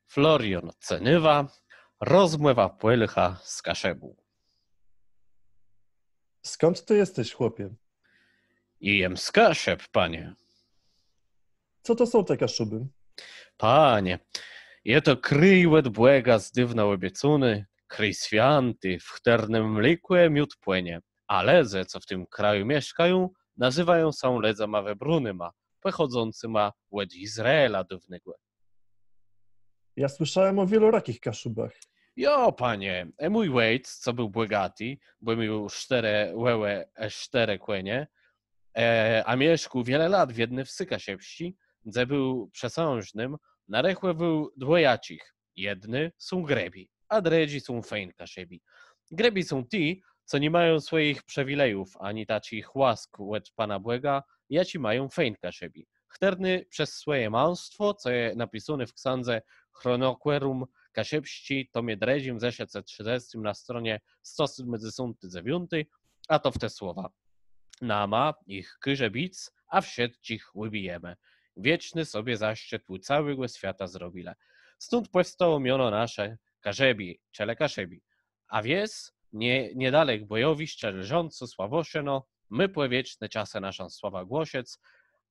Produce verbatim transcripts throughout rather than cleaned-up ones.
Florión Cenôwa, rozmòwa Pòlôcha z Kaszëbą. Skąd ty jesteś, chłopie? Jem z Kaszëb, panie. Co to są te Kaszuby? Panie, je to kraj òd Bòga z dôwna òbiecóny, kraj swiãti, w chtërnym mlékò i miód płënie. A lëdze, co w tim kraju mieszkają, nazywają sã lëdzama wëbrónyma, pòchòdzącyma òd Izraela dôwnégò. Ja słyszałem o wielorakich Kaszubach. Jo, panie, e, mój òjc, co béł bògati, bò miôł sztërë wòłë, e, sztërë kònie, e, a mieszkôł wiele lat w jedny wsë kaszëbsczi, dze béł przësãżnym, narechòwôł dwòjaczich. Jedny są grëbi, a drëdzy są fejn Kaszëbi. Grëbi są ti, co ni mają swòjich przëwilejów, ani taczich łask òd Pana Bòga, jaczi mają fejn Kaszëbi. Chtërny przez swòje mãstwò, co je napisóné w ksãdze Chronocorum Kaszëbsczi, tomie drëdżim, ze szescset trzëdzestim na stronie sto sétmëdzesąti dzewiąti, a to w te słowa: Nama jich kôże bic, a wszëtczich ùbijemë. Wieczny sobie zaszczit ù całégò swiata zrobilë. Stąd pòwstało miono nasze Kaszëbi, czëlë Kaszëbi. A wies, nie, niedalek bòjowiszcza leżącô Sławòszëno, mô pò wieczné czasë naszą sławã głosëc,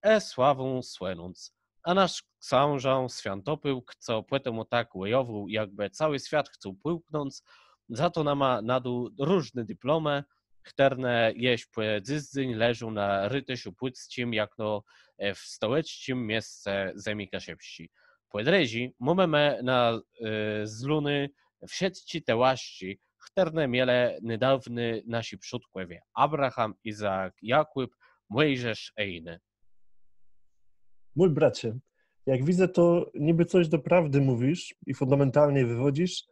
e sławą słënąc. A nasz ksążã Swiãtopôłk, co pòtemù tak wòjowôł, jakbë całi swiat chcôł pòłknąc, za to nama nadôł różné diplomë, chtërne jesz pò dzys dzéń leżą na rôtëszu pùcczim, jakno, e, w stołecznym miesce zemi kaszëbsczi. Pò drëdżé, mómë më na, e, zlóné wszëtczé te łasczi, chtërne mielë nôdôwny naszi przódkòwie: Abraham, Izaak, Jakùb, Mòjżesz e jiné. Mój bracie, jak widzę, to niby coś do prawdy mówisz i fundamentalnie wywodzisz,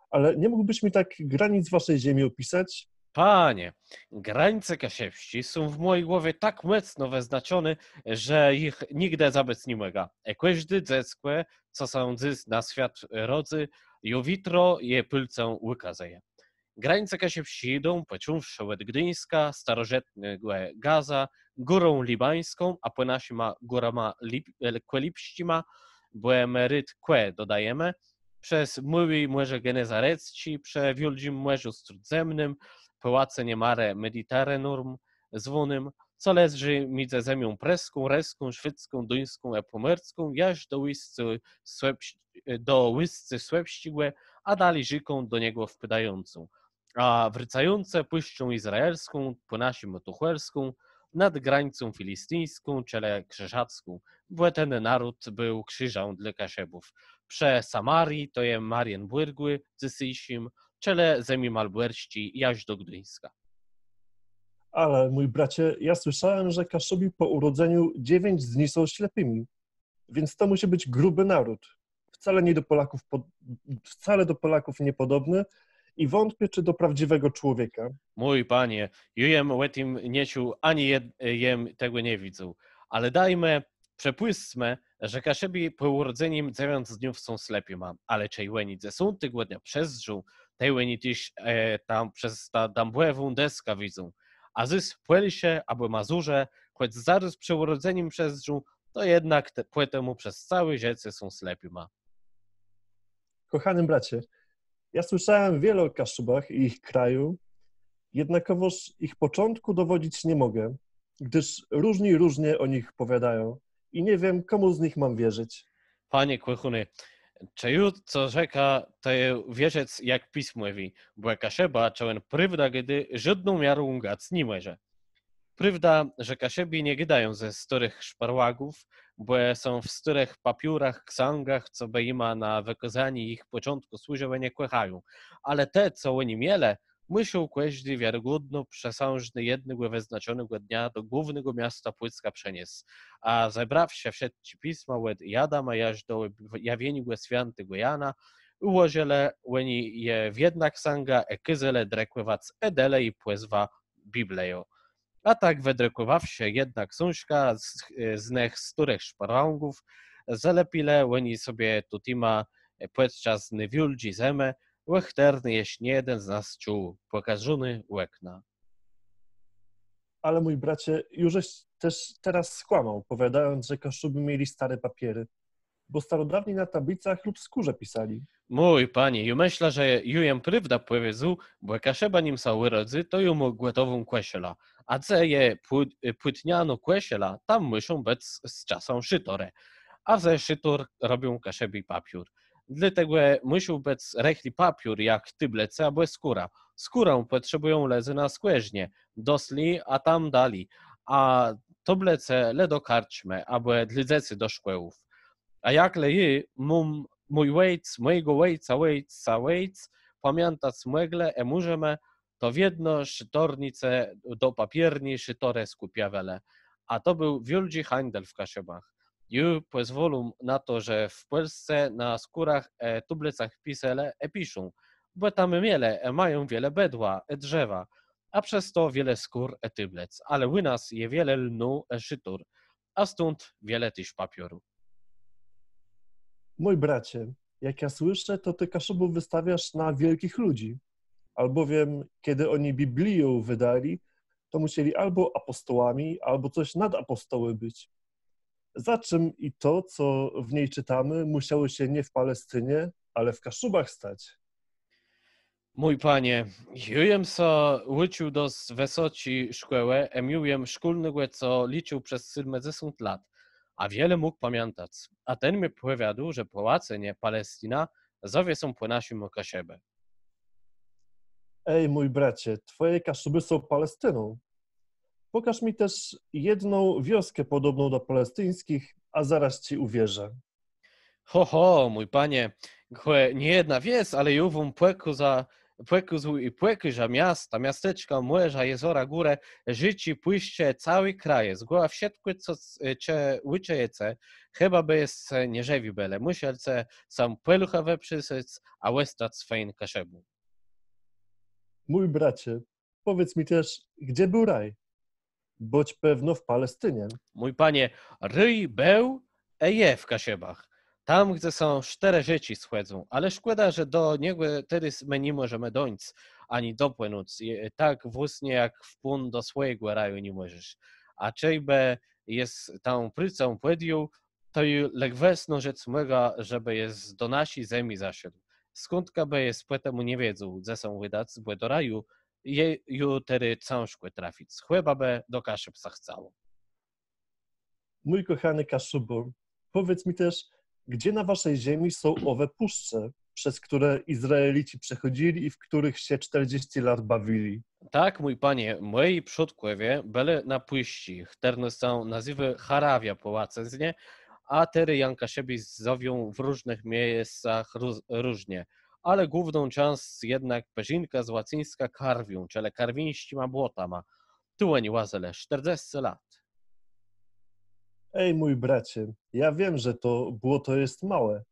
ale nie mógłbyś mi tak granic waszej ziemi opisać? Panie, grańce kaszëbsczé są w mòji głowie tak mòcno wëznaczoné, że jich nigdë zabëc ni mògã. E kòżdé dzeckò, co sã dzys na swiat rodzy, ju witro je pôlcã ùkôzëje. Grańce kaszëbsczé jidą, pòcząwszë òd Gduńska, starożëtnégò Gaza, górą Libańską, a pò naszima górama Lip-, e, Kòlipsczima, bò më rôd kò dodajemë, przez Môłé Mòrze Genezarecczé, przë Wiôldżim Mòrzu Strzódzemnym, pò łacënie Mare Mediterraneum zwónym, co leżi midzë zemią prëską, rëską, szwédzką, duńską e pòmòrską, jaż do Ùscô Słëpscz-, do Ùscô Słëpsczégò, a dali rzéką do niegò wpôdającą. A wrôcającë pùszczą izraelską, pò naszémù tuchòlską, nad grańcą filistińską, czëlë krzëżacką, bò ten nôród béł krziżã dlô Kaszëbów. Przë Samarii, to je Marienbùrgù, dzysészim, czëlë zemi malbòrsczi, jaż do Gduńska. Ale, mój bracie, ja słyszałem, że Kaszubi po urodzeniu dziewięć dni są ślepymi. Więc to musi być gruby naród. Wcale nie do Polaków po-, wcale do Polaków niepodobny i wątpię, czy do prawdziwego człowieka. Mój panie, jô jem ò tim nie czuł ani jed-, jem tegò nie widzôł. Ale dajmë, przëpùscmë, że Kaszëbi pò ùrodzenim dzewiãc dniów są slepima, ale czej òni dzesątégò dnia przezdrzą, tej òni téż, e, tam przez tã dãbòwą deskã widzą. A zôs Pòlôsze abò Mazurze, chòc zarôz przë ùrodzenim przezdrzą, to jednak te, pòtemù przez całé żëcé są slepima. Kochany bracie, ja słyszałem wiele o Kaszubach i ich kraju, jednakowoż ich początku dowodzić nie mogę, gdyż różni różnie o nich powiadają i nie wiem, komu z nich mam wierzyć. Panie kòchóny, czej jô co rzekã, to je wierzëc, jak Pismò mówi, bò Kaszëba, czej òn prôwdã gôdô, żódną miarą łgac ni mòże. Prôwda, że Kaszëbi nie gôdają ze stôrëch szparłagów, bò są w stôrëch papiórach, ksãgach, co bë jima na wëkôzanié jich pòczątkù służëłë, nie kòchają. Ale te, co òni mielë, mùszôł kòżdi wiarogódno przësãżny jednégò wëznaczonégò dnia do głównégò miasta Pùcka przëniesc. A zebrawszë wszëtczé pisma òd Adama jaż do jawieniégò swiãtégò Jana, ùłożëlë òni je w jednã ksãgã, e kôzelë drëkòwac, e delë ji pòzwã Biblëjô. A tak wëdrëkòwawszë jednã ksążkã z, z nëch stôrëch szparłagów, zalepilë òni sobie tu tima, e, pòdczas ny wiôldżi zëmë, ò chtërny jesz niejeden z nas czuł, pòkażoné òkna. Ale mój bracie, już żeś też teraz skłamał, powiadając, że Kaszubi mieli stare papiery. Bò starodôwni na tablicach lub skórze pisalë. Mój panie, jô mëszlã, że jô jem prôwdã pòwiedzôł, bò Kaszëba nim sã ùrodzy, to ju mô gòtową kòszëlã. A dze je płótnianô kòszëla, tam mùszą bëc z czasã szëtorë. A ze szëtór robią Kaszëbi papiór. Dlôtegò mùszôł bëc rëchli papiór jak tôblëce abò skóra. Skórã pòtrzebùją lëdze na skòrznie, do sli, a tam dali. A tôblëce le do karczmë abò dlô dzecy do szkòłów. A jak le jô, mój òjc, mòjégò òjca òjca òjc pamiãtac mòglë ë mòżemë, to wiedno szëtornice do papiérni szëtorë skùpiwelë. A to béł wiôldżi hańdel w Kaszëbach. Ju pòzwòlą na to, że w Pòlsce na skórach ë tôblëcach piselë ë piszą, bò tam mielë ë mają wiele bëdła ë drzewa, a przez to wiele skór ë tôblëc. Ale ù nas je wiele lnu ë szëtór, a stąd wiele téż papióru. Mój bracie, jak ja słyszę, to ty Kaszubów wystawiasz na wielkich ludzi. Albowiem, kiedy oni Biblię wydali, to musieli albo apostołami, albo coś nad apostoły być. Za czym i to, co w niej czytamy, musiało się nie w Palestynie, ale w Kaszubach stać? Mój panie, jô jem sã ùcził do wësoczi szkòłë, ë miôł jem szkólnégò, co licził przez sétmëdzesąt lat, a wiele mógł pamiãtac. A ten mie pòwiôdôł, że pałacënie Palestina zowie sã pò naszémù Kaszëbë. Ej, mój bracie, twoje Kaszuby są Palestyną. Pokaż mi też jedną wioskę podobną do palestyńskich, a zaraz ci uwierzę. Ho, ho, mój panie, chò nie jedna wies, ale jô wóm pòkôzôł i pòkôżã miasta, miasteczka, mòrza, jezora, górë, rzéczi, pùszcze, całi kraj, zgòła wszëtkò, co ùczëjece, chëba bë jece nie żëwi bëlë, mùszelce sã pòlëchò wëprzësëc, a òstac fejn Kaszëbą. Mój bracie, powiedz mi też, gdzie był raj? Bądź pewno w Palestynie. Mój panie, rôj béł ë je w Kaszëbach. Tam, gdze sã sztërë rzéczi schòdzą, ale szkòda, że do niegò terô më ni mòżemë dóńc, ani dopłënąc, tak włôsnie jak wpón do swòjégò raju ni mòżesz. A czejbë jes tã prôcã pòdjął, to ju le gwësno rzec mògã, żebë jes do naszi zemi zaszedł. Skądka bë jes pò temù nie wiedzôł, dze sã wëdac, bò do raju je ju terô cãżkò trafic, chëba bë do Kaszëb sã chcało. Mój kochany Kaszubo, powiedz mi też, gdzie na waszej ziemi są owe puszcze, przez które Izraelici przechodzili i w których się czterdzieści lat bawili? Tak, mój panie, mòji przodkòwie bëlë na pùszczi, chtërna sã nazéwô Harawia pò łacëznie, a terô jã Kaszëbi zowią w różnëch miestach różnie, ale główną czãsc jednak përzinkã z łacyńska karwią, czëlë karwińsczima błotama. Tu òni łazëlë sztërdzescë lat. Ej, mój bracie, ja wiem, że to błoto jest małe.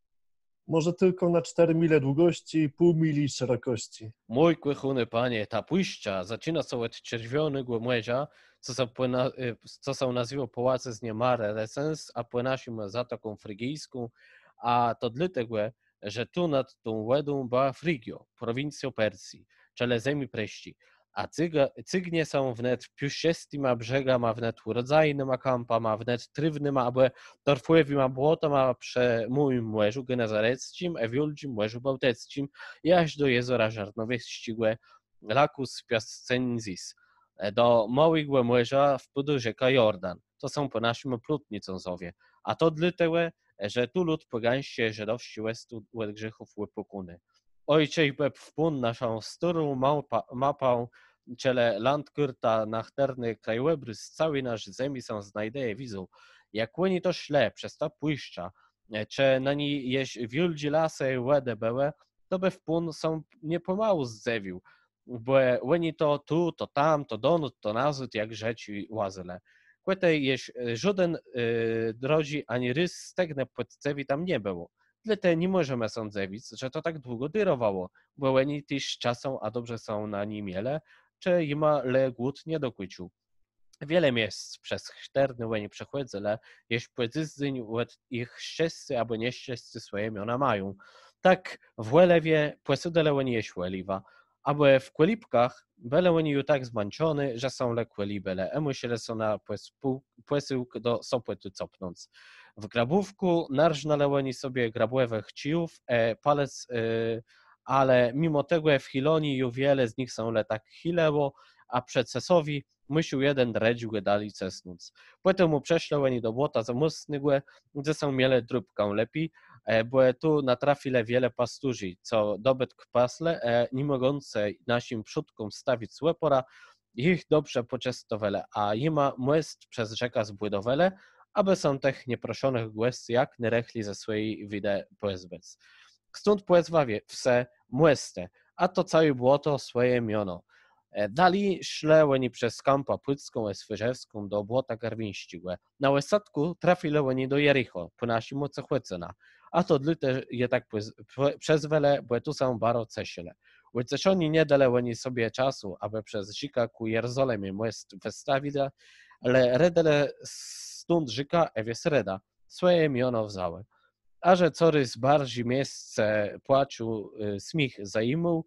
Może tylko na cztery mile długości i pół mili szerokości. Mój kòchóny panie, ta pùszcza zaczinô sã òd Czerwionégò Mòrza, co sã nazéwô pò łacëznie Mare Recens, a pò naszémù Zatoką Frigijską, a to dlôtegò, że tu nad tą wòdą bëła Frigiô, prowincjô Persji, czëlë zemi prësczi. A cygnie sã wnet piôszczëstima brzegama, wnet ùrodzajnyma kãpama, wnet trôwnyma abò torfòwima błotama przë Môłim Mòrzu Genezaretsczim ë Wiôldżim Mòrzu Bôłtëcczim, jaż do jezora Żarnowiecczégò, Lacus Piascensis. Do Môłégò Mòrza wpôdô rzéka Jordan. To sã pò naszémù Plutnicą zowie. A to dlôtegò, że tu lud pògańsczi, żëdowsczi òstôł òd grzéchów òpłókóny. Òj, czejbë wpón naszã stôrą mapã, czëlë landkôrtã, na chtërny krajòbrôz całi naszi zemi sã znajdëje, widzôł, jak òni to szlë przez tã pùszczã, czë na ni jesz wiôldżé lasë wòdë bëłë, to bë wpón sã niepòmału zdzëwił, bò òni to tu, to tam, to donąd, to nazôd, jak rzeczë łazëlë. Kò tej jesz żóden drodżi ani rôz stegnë pòd cewi tam nie bëło. Dlôte ni mòżemë sã dzëwic, że to tak długò dérowało, bò òni téż czasã a dobrze sã na ni mielë, czej jima le głód nie dokùcził. Wiele miesc, przez chtërne òni przechòdzëlë, jesz pò dzysdzéń òd jich szczescô abò nieszczescô swòje miona mają. Tak w Òlëwie pòsadëlë òni jesz òliwã, abò w Kòlibkach bëlë òni ju tak zmãczony, że sã le kòlibëlë ë mùszelë sã na pòsëłk do Sopòtu copnąc. W grabówkù narznãlë òni sobie grabòwëch czijów, e, palëc, e, ale mimò tegò w Chilonii ju wiele z nich sã le tak chilëło, a przë cësowi mùszôł jeden drëdżégò dali cësnąc. Pòtemù przëszlë òni do błota Zamòstnégò, dze sã mielë drobkã lepi, e, bò tu natrafilë wiele pasturzi, co dobëtk paslë, e, ni mògącë naszim przódkóm stawic òpòra, jich dobrze pòczestowelë, a jima mòst przez rzékã zbùdowelë, abë sã tëch nieproszonëch gòscy jak nôrëchli ze swòji widë pòzbëc. Stąd pòzwa wie-, wsë Mòstë, a to całé błoto swòje miono. E, dali szlë òni przez kãpã Pùcką e Swôrzewską do błota Garwińsczégò. Na òstatkù trafilë òni do Jerichò, pò naszémù Cechòcëna. A to dlôte je tak pòz-, pò-, przezwelë, bò tu sã baro ceszëlë. Ùceszony nie dalë òni sobie czasu, abë przez rzékã kù Jerozolëmie mòst wëstawilë, le rëdelë stąd rzékã e wies Reda, swòje miono wzãłë. A że corôz barżi miesce płaczu, y, smiéch zajimôł,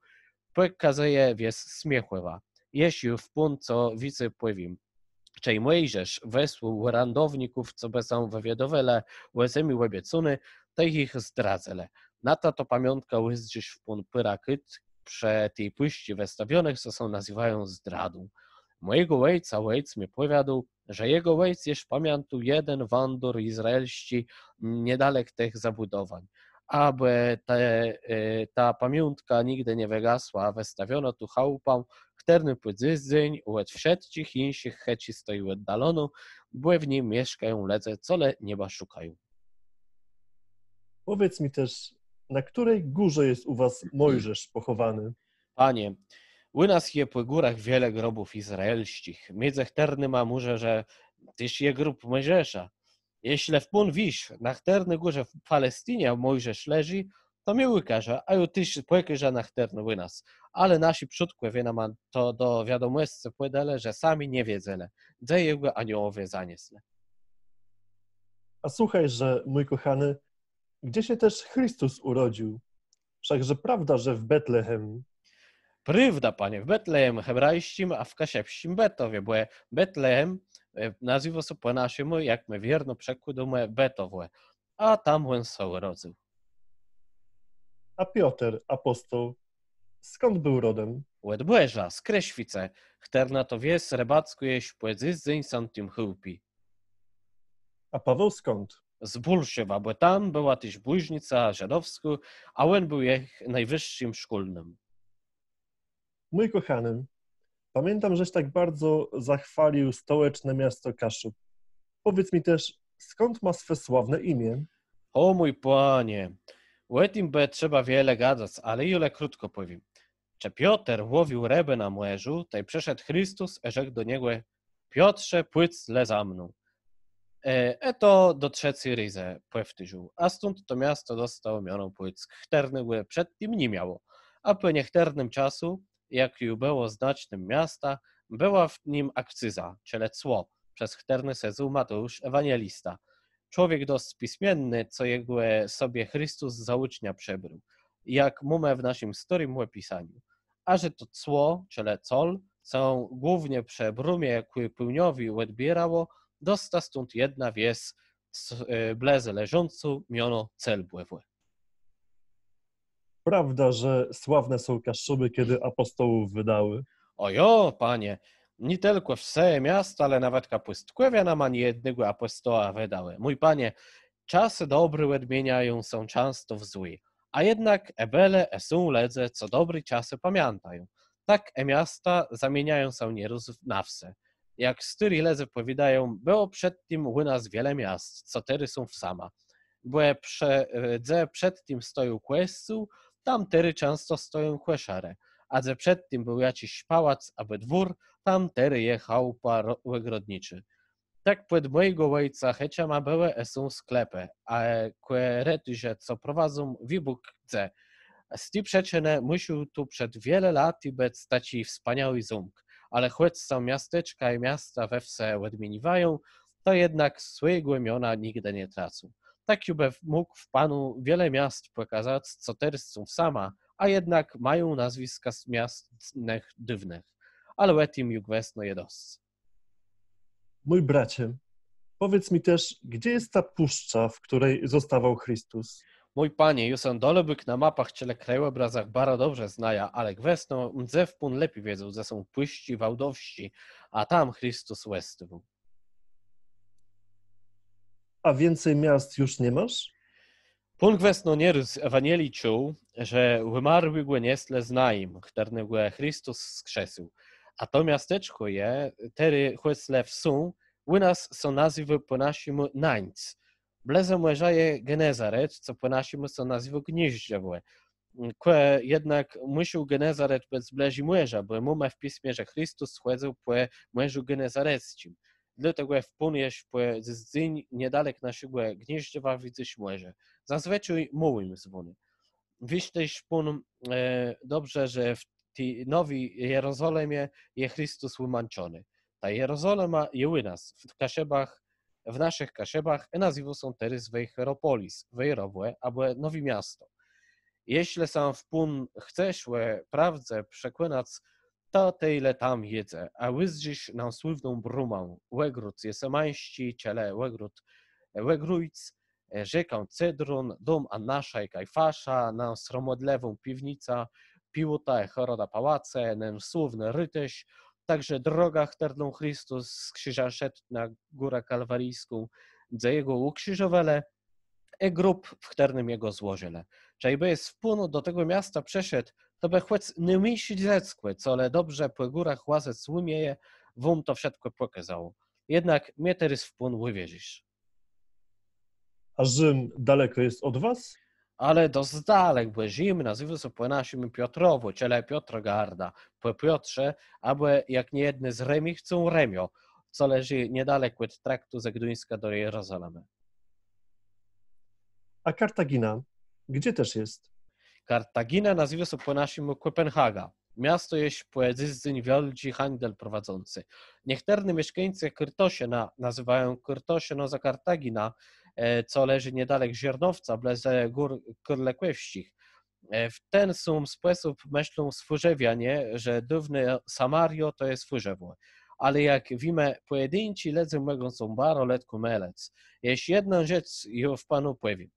pòkazëje wies Smiechòwa. Jesz ju wpón co wicy pòwiém. Czej Mòjżesz wësłôł òrãdowników, co bë sã wëwiôdowelë ò zemi òbiecóny, tej jich zdradzëlë. Na tã to pamiątkã ùzdrzisz wpón pôrã kôt przë ti pùszczi wëstawionëch, co sã nazywają Zdradą. Mòjégò òjca òjc mie pòwiôdôł, że jegò òjc jesz pamiãtôł jeden wãdor izraelsczi niedalek tëch zabùdowań. Abë ta, e, ta pamiątka nigdë nie wëgasła, wëstawiono tu chałupã, chtërny pò dzys dzéń òd wszëtczich jinszich chëczi stoji òddalonô, bò w ni mieszkają lëdze, co le nieba szukają. Powiedz mi też, na której górze jest u was Mojżesz pochowany? Panie, ù nas je pò górach wiele grobów izraelsczich, midzë chtërnyma mòże, że téż je grób Mòjżesza. Jeżlë wpón wiész, na chtërny górze w Palestinie Mòjżesz leżi, to mie ùkôżë, a jô téż pòkôżã, na chtërny ù nas. Ale naszi przódkòwie nama to do wiadomòscë pòdelë, że sami nie wiedzelë, dze jegò aniołowie zanieslë. A słuchajże, mój kochany, gdzie się też Chrystus urodził? Wszakże prawda, że w Betlehem. Prôwda, panie, w Betlejem hebrajsczim, a w kaszëbsczim Bëtowie, bò Betlejem, e, nazéwô sã pò naszémù, jak më wiérno przekłôdómë, Bëtowò. A tam òn sã ùrodzył. A Piotr, apostoł, skąd był rodem? Òd Bòrza, z Kreszwice, chtërna to wies rëbackô, jesz pò dzys dzéń sã tim chełpi. A Paweł skąd? Z Bòlszewa, bò tam bëła téż bòżnica żëdowskô, a òn béł jich nôwëższim szkólnym. Mój kochany, pamiętam, żeś tak bardzo zachwalił stołeczne miasto Kaszub. Powiedz mi też, skąd ma swe sławne imię? Ò mój panie, ò tim bë trzeba wiele gadac, ale jô le krótkò pòwiém. Czej Piotr łowił rëbë na mòrzu, tej przëszedł Christus i rzekł do niegò: Piotrze, pùdz le za mną. E, e to do trzecy rézë pòwtórził, a stąd to miasto dostało miono Pùck, chtërnégò przed tim ni miało. A pò niechtërnym czasu, jak ju bëło znacznym miastã, bëła w nim akcyza, czëlë cło, przez chtërné sedzôł Mateùsz Ewanielista. Człowiek dosc pismienny, co jegò sobie Christus za ùcznia przebrôł, jak mómë w naszim stôrim òpisaniu. A że to cło, czëlë col, sã głównie przë brómie kù pôłniowi òdbiérało, dosta stąd jedna wies, s-, e, blëze leżącô, miono Celbòwò. Prawda, że sławne są Kaszuby, kiedy apostołów wydały? Ò jo, panie, nié tëlkò wsë, miasta, ale nawetka pùstkòwia nama niejednégò apostoła wëdałë. Mój panie, czasë dobré òdmieniają sã czãsto w złé. A jednak e bëlë, e są lëdze, co dobré czasë pamiãtają. Tak e miasta zamieniają sã nierôz w-, na wsë. Jak stôri lëdze pòwiôdają, bëło przed tim ù nas wiele miast, co terë są wsama. Bò prze-, e, dze przed tim stojôł kòscół, tam terë czãsto stoją kòszarë, a dze przed tim béł jaczis pałac abò dwór, tam terë je chałupa ro-, ògrodniczô. Tak pòd mòjégò òjca chëczama bëłë e są sklepë, a kò retëże, co prowadzą Wi Bóg dze. Z ti przëczënë mùszôł tu przed wiele latë bëc taczi wspaniałi zómk, ale chòc sã miasteczka i miasta we wsë òdmieniwają, to jednak swòjégò miona nigdë nie tracą. Tak jô bë mógł w panu wiele miast pòkazac, co terô są wsama, a jednak mają nazwiska z miast nëch dôwnëch. Ale ò tim ju gwësno je dosc. Mój bracie, Powiedz mi też, gdzie jest ta puszcza, w której zostawał Chrystus? Mój panie, jô sã dalebóg na mapach czële krajòbrazach baro dobrze znajã, ale gwësno mdze wpón lepi wiedzôł, że są pùszczi wałdowsczi, a tam Christus òstôwôł. A więcej miast już nie masz? Pón gwësno nieróz w Anieli czuł, że ùmarłégò niesle z Naim, chtërnégò Christus wskrzesił. A to miasteczkò je, terô chòc le wsą, ù nas sã nazéwô pò naszémù Nańc. Blëze mòrza je Genezaret, co pò naszémù sã nazéwô Gniéżdżewò. Kò jednak mùszôł Genezaret bëc blëżi mòrza, bò mómë w pismie, że Christus chòdzył pò mòrzu genezarecczim. Dlôtegò wpón jesz pò dzysdzéń niedalek naszégò Gniéżdżewa widzysz mòrze, zazwëczôj Môłim zwóné. Wiész téż wpón, e, dobrze, że w ti nowi Jerozolemie je Christus ùmãczony. Ta Jerozolema je ù nas, w Kaszëbach, w naszich Kaszëbach, i nazéwô sã terôz Wejheropolis, Wejrowò, abò Nowé Miasto. Jeżlë sã wpón chcesz ò prôwdze przekònac, to tej le tam jidzë, a ùzdrzisz nã słôwną brómã, ògród Jetsemańsczi, czële ògród, ògrójc, e, rzékã Cedron, dóm Annasza i Kajfasza, nã sromòtlëwą piwnicã Piłata i Heroda pałace, nen słôwny rôtësz, także drogã, chtërną Christus z krziżã szedł na Górã Kalwarijską, dze jegò ùkrziżowelë, i grób, w chtërnym jegò złożëlë. Czejbës wpón do tegò miasta przëszedł, to bë chòc nômniészé dzeckò, co le dobrze pò górach łazëc ùmieje, wóm to wszëtkò pòkôzało. Jednak mie terôz wpón ùwierzisz. A Rzym daleko jest od was? Ale dosc dalek, bò Rzim nazéwô sã pò naszémù Piotrowò, czële Piotrogarda, pò Piotrze, abò jak niejedny z Rëmi chcą, Rëmiô, co leżi niedalek òd traktu ze Gduńska do Jerozolemë. A Kartagina, gdzie też jest? Kartagina nazéwô sã pò naszémù Kòpenhaga. Miasto je pò dzysdzéń wiôldżi hańdel prowadzącé. Niechtërny mieszkańcë Kôrtoszëna nazéwają Kôrtoszëno za Kartaginã, e, co leżi niedalek Żarnowca, blëze Gór Kôrlëkòwsczich. E, w ten sóm spòsób mëszlą Swôrzewianie, że dôwnô Samariô to je Swôrzewò. Ale jak wiémë, pòjedinczi lëdze mògą sã baro letkò mëlëc. Jesz jedną rzecz jô wpónu pòwiém.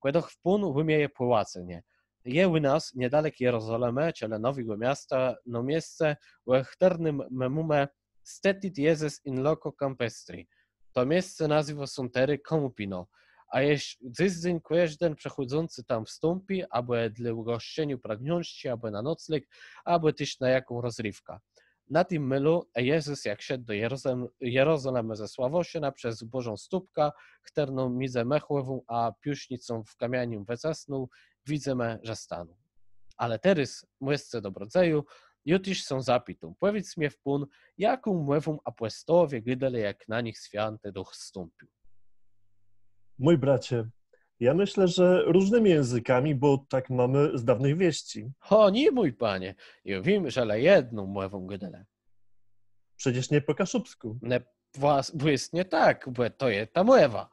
Kò doch wpón ùmieje pò łacënie. Je ù nas, niedalek Jerozolimë, czële Nowégò Miasta, no miesce, ò chtërnym më mómë: Stetit Iesus in loco campestri. To miesce nazéwô sã terô Campino, a jesz dzysdzéń kòżden przechòdzący tam wstąpi, abò dlô ùgòszczeniô pragniączczi, abò na nocleg, abò téż na jaką rozriwkã. Na tim môlu Jezus, jak szedł do Jerozol-, Jerozolimë ze Sławòszëna przez Bòżą Stópkã, chtërną midzë Mechòwą a Piôsznicą w kamieniu wëcësnął, widzymë, że stanął. Ale terôz, mòsce dobrodzeju, jô téż sã zapitóm. Pòwiédz mie wpón, jaką mòwą apòsztołowie gôdelë, jak na nich Swiãti Dëch zstąpił. Mój bracie, ja myślę, że różnymi językami, bo tak mamy z dawnych wieści. Ò nié, mój panie, jô wiém, że le jedną mòwą gôdelë. Przecież nie po kaszubsku. Ne, włas-, własnie tak, bò to je ta mòwa.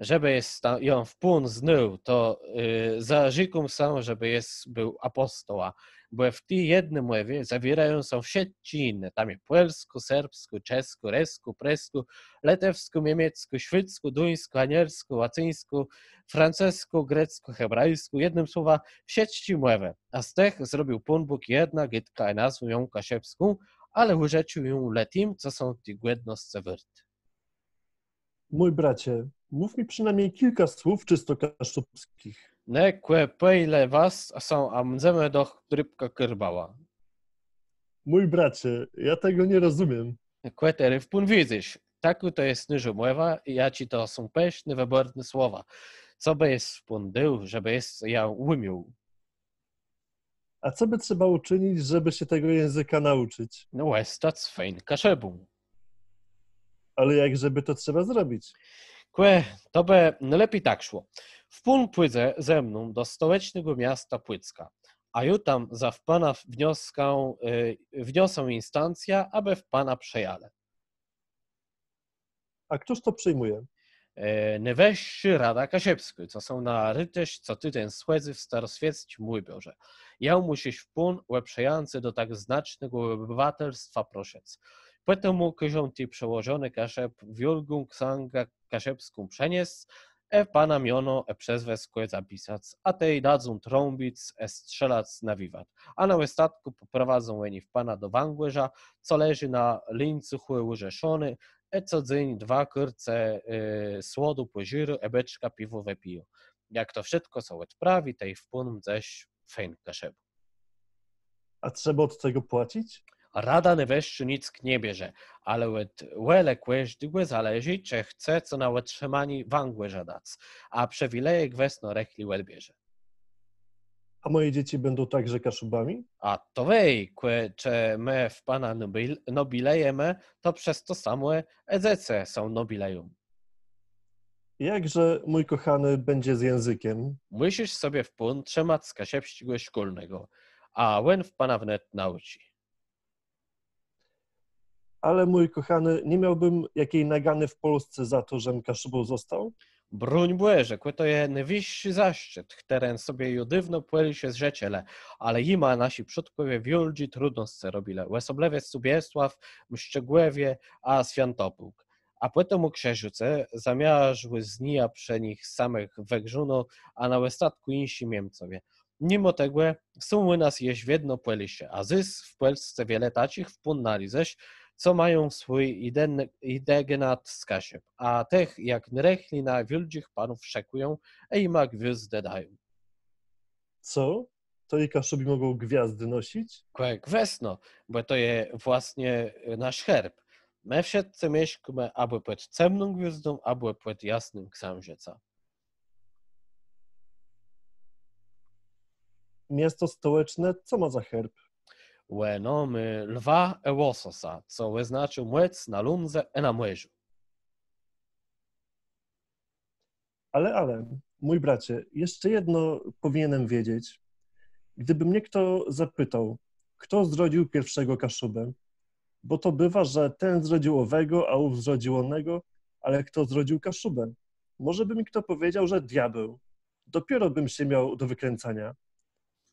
Żebë jes ta, jã wpón znôł, to, y, zarzekóm sã, żebë jes béł apòsztołã, bò w ti jedny mòwie zawiérają sã wszëtczé jinné. Tam je pòlskò, serbskò, czeskò, rëskò, prëskò, lëtewskò, miemieckò, szwédzkò, duńskò, anielskò, łacyńskò, francëskò, greckò, hebrajskò. Jednym słowã, wszëtczé mòwë. A z tëch zrobił Pón Bóg jedną gôdkã i nazwôł jã kaszëbską, ale ùżëcził jã le tim, co są ti gòdnoscë wôrt. Mój bracie, mów mi przynajmniej kilka słów czysto kaszubskich. Ne, kò pòj le wastã, a mdzemë doch drobkã kôrbała. Mój bracie, ja tego nie rozumiem. Kò terô wpón widzysz, takô to je naszô mòwa, i jaczé to są pëszné, wëbòrné słowa. Co bë jes wpón dôł, żebë jes jã ùmiôł? A co by trzeba uczynić, żeby się tego języka nauczyć? No, òstac fejn Kaszëbą. Ale jak żeby to trzeba zrobić? Kò, to bë nôlepi tak szło. Wpón pùdze ze mną do stołecznégò miasta Pùcka, a jô tam za wpóna wnioskã, e, wniosã instancjã, abë wpóna przëjãlë. A któż to przyjmuje? E, Nôwëższô Rada Kaszëbskô, co sã na rôtësz co tidzéń schòdzy w staroswiecczim ùbiorze. Jã mùszisz wpón ò przëjãcé do tak znacznégò òbëwatelstwa proszëc. Pòtemù kôżą ti przełożony Kaszëb wiôlgą ksãgã kaszëbską przëniesc, e pana miono e przezwëskò zapisac, a tej dadzą trąbic e strzelac na wiwat. A na òstatkù pòprowadzą òni w pana do wãgòrza, co leżi na lińcuchù ùrzeszony, e co dzéń dwa kùrce słodu pòżérô e beczkã piwò wëpijô. Jak to wszëtkò sã òdprawi, tej w pón mdzesz fejn Kaszëbą. A trzeba od tego płacić? Rada Nôwëższô nick nie bierze, ale òd wòlë kòżdégò zależi, czë chce co na òtrzëmanié wãgòrza dac, a przëwileje gwësno rëchli òdbierze. A moje dzieci będą także Kaszubami? A to wej, kò czë më w pana nobil-, nobilejemë, to przez to samò e dzecë sã nobileją. Jakże, mój kochany, będzie z językiem? Mùszisz sobie w pón trzëmac kaszëbsczégò szkólnégò, a òn w pana wnet naùczi. Ale, mój kochany, nie miałbym jakiej nagany w Polsce za to, żem Kaszubą został? Bróń Bòże, kò to je nôwëższi zaszczët, chtëren sobie ju dôwno Pòlôszë żëczëlë, ale jima naszi przódkòwie wiôldżé trudnoscë robilë, òsoblëwie Sobiesław, Mszczëgòwie, a Swiãtopôłk. A pòtemù Krzëżôcë, zamiarzłi z nija przez nich samëch wëgrzóno, a na òstatkù jinszi Miemcowie. Mimò tegò są ù nas jesz wiedno Pòlôszë, a dzys w Pòlsce wiele taczich w pón nalézesz, co mają swój iden-, idegenat z Kaszëb, a tëch jak nôrëchli na wiôldżich panów szëkùją, e jima gwiôzdë dają. Co? To i Kaszubi mogą gwiazdy nosić? Kò gwësno, bò to je własnie nasz herb. Më wszëtcë mieszkómë abò pòd cemną gwiôzdą, abò pòd jasnym ksãżëcã. Miasto stołeczne co ma za herb? Òno mô lwa e łososa, co òznacziwô mòc na lądze e na mòrzu. Ale, ale, mój bracie, jeszcze jedno powinienem wiedzieć. Gdyby mnie kto zapytał, kto zrodził pierwszego Kaszubę, bo to bywa, że ten zrodził owego, a ów zrodził onego, ale kto zrodził Kaszubę? Może by mi kto powiedział, że diabeł. Dopiero bym się miał do wykręcania.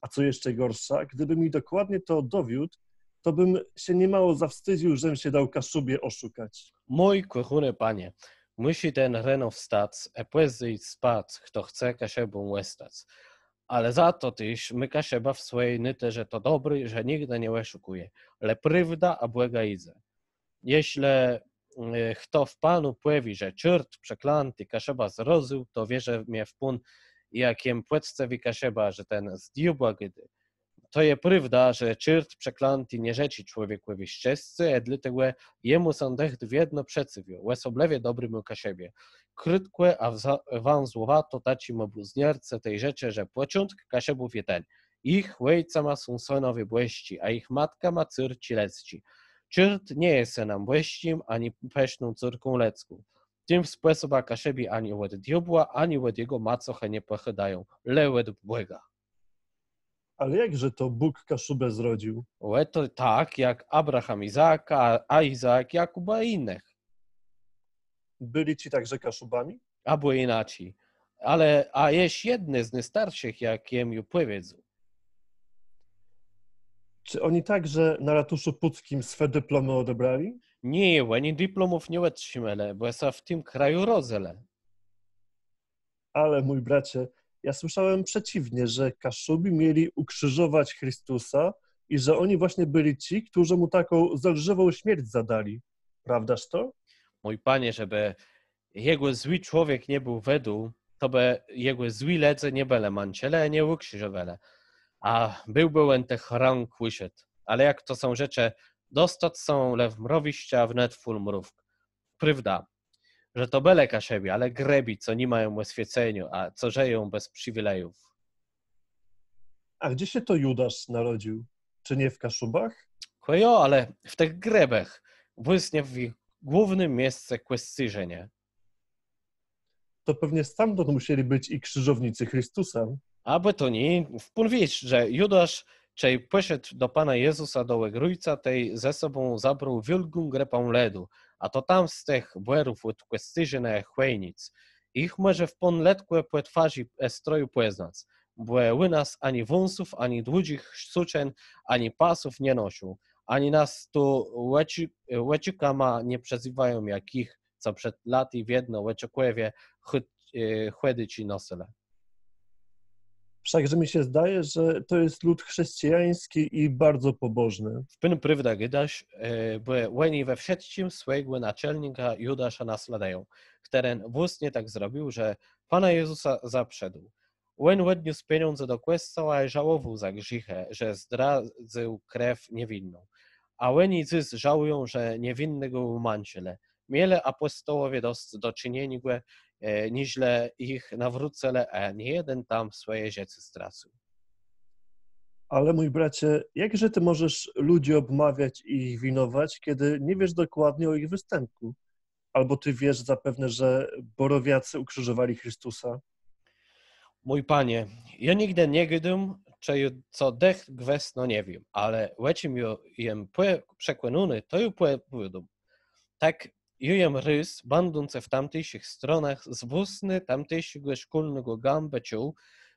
A co jeszcze gorsza, gdyby mi dokładnie to dowiódł, to bym się niemało zawstydził, żem się dał Kaszubie oszukać. Mój kòchóny panie, mùszi ten reno wstac e pòzdze jic spac, chto chce Kaszëbą òstac. Ale za to téż mô Kaszëba w swòji nôtërze to dobré, że nigdë nie òszëkùje, le prôwda a Bòga jidze. Jeżlë chto w panu pòwié, że czôrt przeklãti Kaszëbã zrodzył, to wierzë mie w pón, jak jem pòczcëwi Kaszëba, że ten z diôbłã gôdô. To je prôwda, że czôrt przeklãti nie żëczi człowiekòwi szczescô, e dlôtegò jemù sã dëcht wiedno przecywiô, òsoblëwie dobrémù Kaszëbie. Krótkò a wãzłowato taczémù bluzniarce tej rzeczë, że pòczątk Kaszëbów je ten: jich òjcama są sënowie bòsczi, a jich matkama córczi lëdzczi. Czôrt nie je sënã bòsczim, ani pëszną córką lëdzką. Tim spòsobã Kaszëbi ani òd diôbła, ani òd jegò macochë nie pòchôdają, le òd Bòga. Ale jakże to Bóg Kaszubę zrodził? Ò to tak, jak Abraham Izaaka, a Izaak Jakuba i jinëch. Byli ci także Kaszubami? Abò jinaczi. Ale, a jesz jedny z nôstarszich, jak jem ju pòwiedzôł. Czy oni także na ratuszu puckim swe dyplomy odebrali? Nié, òni diplomów nie òtrzimelë, bò sã w tim kraju rodzëlë. Ale, mój bracie, ja słyszałem przeciwnie, że Kaszubi mieli ukrzyżować Chrystusa i że oni właśnie byli ci, którzy mu taką zelżywą śmierć zadali. Prawdaż to? Mój panie, żebë jegò złi człowiek nie béł wëdôł, to bë jegò złi lëdze nie bëlë mãczëlë, nie ùkrziżowelë. A béłbë òn tëch rąk ùszedł. Ale jak to sã rzecze, dostac sã le w mrowiszcze, a wnet fùl mrówk. Prôwda, że to bëlë Kaszëbi, ale grëbi, co ni mają òswieceniô, a co żëją bez przëwilejów. A gdzie się to Judasz narodził? Czy nie w Kaszubach? Kò jo, ale w tëch grëbëch, włôsnie w jich głównym miesce Kòscérzënie. To pewnie stamtąd musieli być i krzyżownicy Chrystusa. Abò to nié, w pón wiész, że Judasz, czej pòszedł do Pana Jezësa do ògrójca, tej ze sobą zabrôł wiôlgą grëpã lëdu, a to tam z tëch bòrów òd Kòscérzënë, Chòjnic. Jich mòże w pón letkò pò twarzi e stroju pòznac, bò ù nas ani wąsów, ani dłudżich sëczen, ani pasów nie noszą, Ani nas tu òczi-, òczikama nie przezywają jak jich, co przed latë wiedno w òczikòwie chòd-, e, chòdëczi nosëlë. Wszakże mi się zdaje, że to jest lud chrześcijański i bardzo pobożny. W pën prôwdã gôdôsz, e, bò òni we wszëtczim swòjégò naczelnika Judasza naslôdëją, chtëren włôsnie tak zrobił, że Pana Jezësa zaprzedôł. Òn òdniósł pieniądze do kòscoła i żałowôł za grzéchë, że zdradzył krew niewinną. A òni dzys żałëją, że niewinnégò ùmãczëlë. Mielë apòsztołowie dosc do czënieniô, e, niżlë jich nawrócëlë, a niejeden tam swòje żëcé stracył. Ale mój bracie, jakże ty możesz ludzi obmawiać i ich winować, kiedy nie wiesz dokładnie o ich występku? Albo ty wiesz zapewne, że Borowiacy ukrzyżowali Chrystusa? Mój panie, jô nigdë nie gôdóm, czë jô co dëcht gwësno nie wiém, ale ò czim jô jem pò-, przekònóny, to jô pò-, pòwiém. Tak, jô jem rôz, bãdącë w tamtészich stronach, z włôsny tamtészégò szkólnégò gãbë czuł,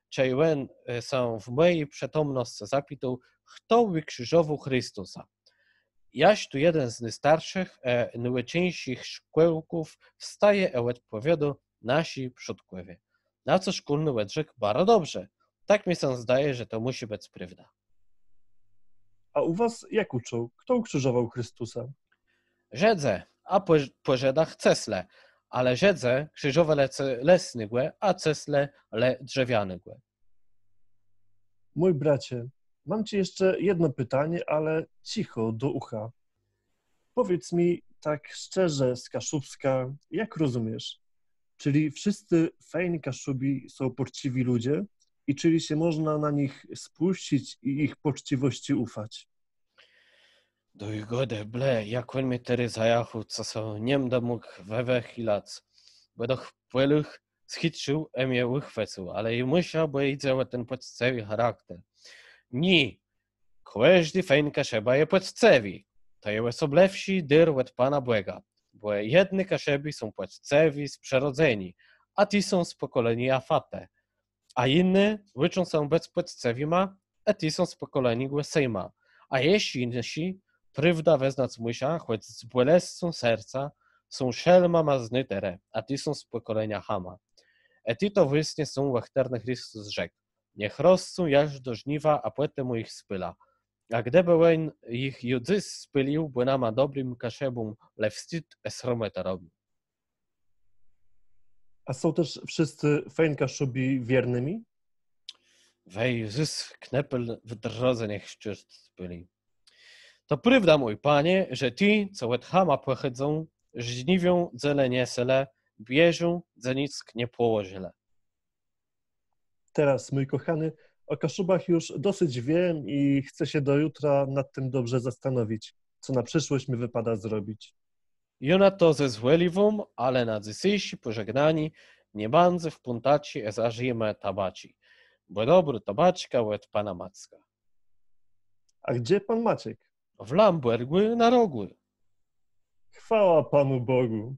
czej òn, e, sã w mòji przëtomnoscë zapitôł, chto ùkrziżowôł Christusa. Jaż tu jeden z nôstarszich, e, nôùczeńszich szkòłków wstaje i òdpòwiôdô: Naszi przódkòwie. Na co szkólny òdrzekł: Baro dobrze. Tak mie sã zdaje, że to mùszi bëc prôwda. A u was jak uczą? Kto ukrzyżował Chrystusa? Żëdzë, a pò, pò Żëdach cesle. Ale Żëdzë krziżowelë ce-, lesnégò, a cesle le drzewianégò. Mój bracie, mam ci jeszcze jedno pytanie, ale cicho, do ucha. Powiedz mi tak szczerze, z Kaszubska, jak rozumiesz? Czyli wszyscy fejni Kaszubi są poczciwi ludzie i czyli się można na nich spuścić i ich poczciwości ufać? Dôj gôdë, ble, jak òn mie terô zajachôł, co sã nie mdã mógł wë-, wëchilac. Bò doch pòlôch schitrził ë mie ùchwëcył, ale i mùszã, bò jidze ò ten pòczcëwi charakter. Nié, kòżdi fejn Kaszëba je pòczcëwi. To je òsoblëwszi dôr òd Pana Bòga. Bò jedny Kaszëbi są pòczcëwi z przërodzeniô, a ti są z pòkòleniô Jafatë. A jiny ùczą sã bëc pòczcëwima, a ti są z pòkòleniô Sema. A jesz jinszi, prôwdã wëznac mùszã, chòc z bòlescą serca, są szelmama z nôtërë, a ti są z pòkòleniô Chama. Ë ti to włôsnie są, ò chtërnëch Christus rzekł: Niech roscą jaż do żniwa, a pòtemù jich spôlã. A gdëbë òn jich ju dzys spôlił, bò nama, dobrim Kaszëbóm, le wstid ë sromòtã robił. A są też wszyscy fejn Kaszubi wiernymi? Wej, zys knëpel w drodze niech szczerzi bëlë. To prôwda, mój panie, że ti, co òd Chama pòchòdzą, żniwią, dze le nie selë, bierzą, dze nick nie pòłożëlë. Teraz, mój kochany, o Kaszubach już dosyć wiem i chcę się do jutra nad tym dobrze zastanowić, co na przyszłość mi wypada zrobić. Jô na to zezwòliwóm, ale na dzysészé pòżegnanié nie bãdzë w Pùntaczi ë zażijemë tabaczi, bò dobrô tabaczka òd pana Macka. A gdzie pan Maciek? W Lãbòrgù na rogù. Chwała Panu Bogu.